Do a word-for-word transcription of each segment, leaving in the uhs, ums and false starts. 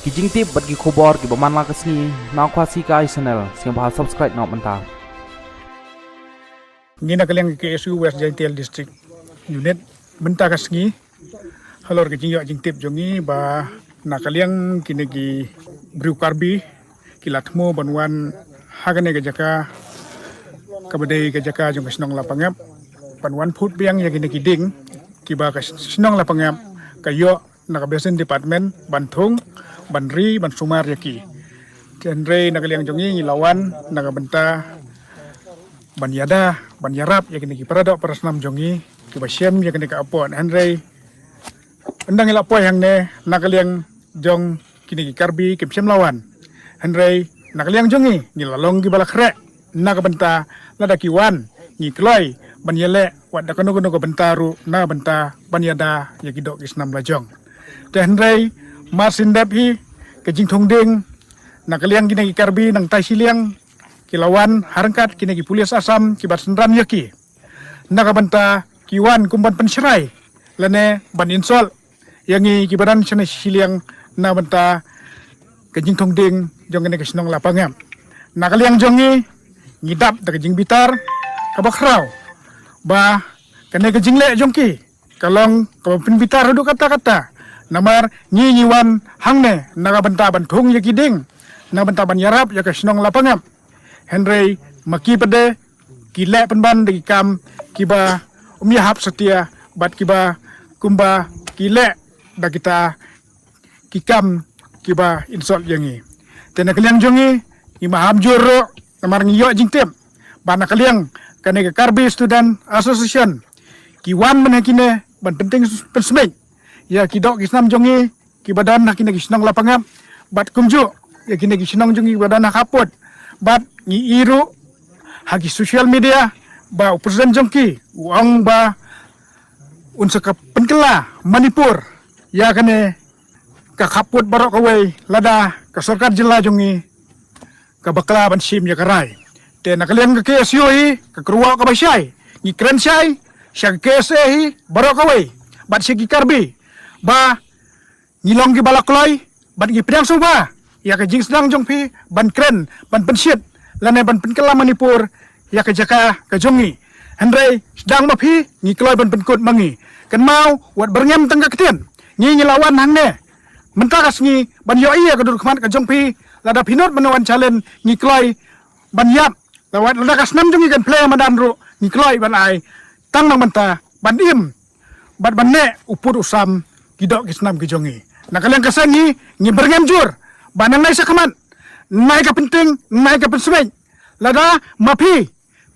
Ki jingtip bad ki khubor kiba man la ka sngi na Khasi Kai Channel, sngewbha subscribe noh mynta. Ngi na ka liang ka K S U West Jaintia District Unit mynta ka sngi halor ka jingïoh jingtip jong ngi ba na ka liang kine ki briew Karbi ki la thmu ban wan ha kane ka jaka kaba dei ka jaka jong ka shnong Lapangap ban wan phut biang ïa kine ki dieng kiba ka shnong Lapangap ka ïoh na ka Basin Department ban thung, ban ri, ban sumar ïa ki. Hynrei na ka liang jong ngi ngi la wan na ka bynta ban ïada, ban ïarap ïa kine ki paradoh parasnam jong ngi kiba shem ïa kine ki apot. Hynrei ynda ngi la poi hangne na ka liang jong kine ki Karbi kim shem la wan. Hynrei na ka liang jong ngi ngi la long kiba la khreh na ka bynta lada ki wan ngi kloi ban ïaleh wat da kano kano ka bynta ruh na ka bynta ban ïada ïa ki doh ki snam la jong. Te hynrei mar shen dep hi ka jingthung dieng na ka liang kine ki Karbi nangtai shiliang ki la wan ha ryngkat kine ki pulit Assam kiba synran ïa ki na ka bynta ki wan kum ban pynshrai lane ban insult ïa ngi kiba don shane shiliang na bynta ka jingthung dieng jong kane ka shnong Lapangap. Na ka liang jong ngi ngi dap da ka jingbitar kaba khraw ba kane ka jingleh jong ki ka long kaba pynbitar haduh katta katta. Namar ngi ngi wan hangne na ka bynta ban thung ïa ki dieng, na ka bynta ban ïarap ïa ka shnong Lapangap. Hynrei ma ki pat de ki leh pynban da ki kam kiba um ïahap satia bad kiba kumba ki leh da kita ki kam kiba insult ïa ngi. Te na ka liang jong ngi ngi maham jur ruh namar ngi ïoh jingtip ba na ka liang kane ka Karbi Student Association ki wan mynne kine ban pynting pynsmit ïa ki doh ki snam jong ngi kiba don ha kine ki shnong Lapangap bad kumjuh ïa kine ki shnong jong ngi kiba don ha khappud. Bad ngi i ruh ha ki social media ba u president jong ki u ong ba un sa ka pynkylla Manipur ïa kane ka khappud baroh kawei lada ka sorkar jylla jong ngi ka bakla ban shim ïa ka rai. Te na ka liang ka K S U hi ka kyrwoh kaba shai ngi kren shai sha ka K S A hi baroh kawei bad sha ki Karbi ba ngi long kiba la kloi bad ngi pdiang sngewbha ïa ka jingsdang jong phi ban kren ban pynshit lane ban pynkylla Manipur ïa ka jaka ka jong ngi. Hynrei sdang ma phi ngi kloi ban pynkut ma ngi. Kynmaw wat byrngem tang ka ktien. Ngi ngi la wan hangne mynta ka sngi ban ïohi ïa ka dur khmat ka jong phi. Lada phi nud ban wan challenge ngi kloi ban ïap. Lada wat lada ka snam jong ngi kan plie madan ruh ngi kloi ban ai tang nang mynta ban im bad ban neh u pud u sam ki doh ki snam ki jong ngi. Na ka liang ka seng ngi ngi byrngem jur ba nangne shakhmat nai ka pynting nai ka pynsmit. Lada ma phi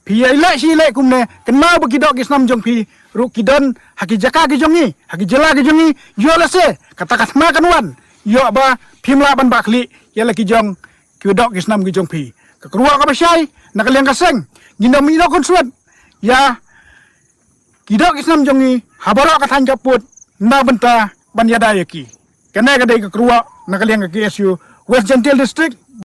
phi ïa leh shi leh kumne kynmaw ba ki doh ki snam jong phi ruh ki don ha ki jaka ki jong ngi ha ki jylla ki jong ngi. Ïoh lehse kata ka thma kan wan ïoh ba phim lah ban bakhlieh ïa la ki jong ki doh ki snam ki jong phi. Ka kyrwoh kaba shai na ka liang ka seng ngi nang mih noh khunswet ïa ki doh ki snam jong ngi ha baroh ka thaiñ ka pud na bynta ban ïada ïa ki. Kane ka dei ka kyrwoh na ka liang ka K S U West Jaintia District.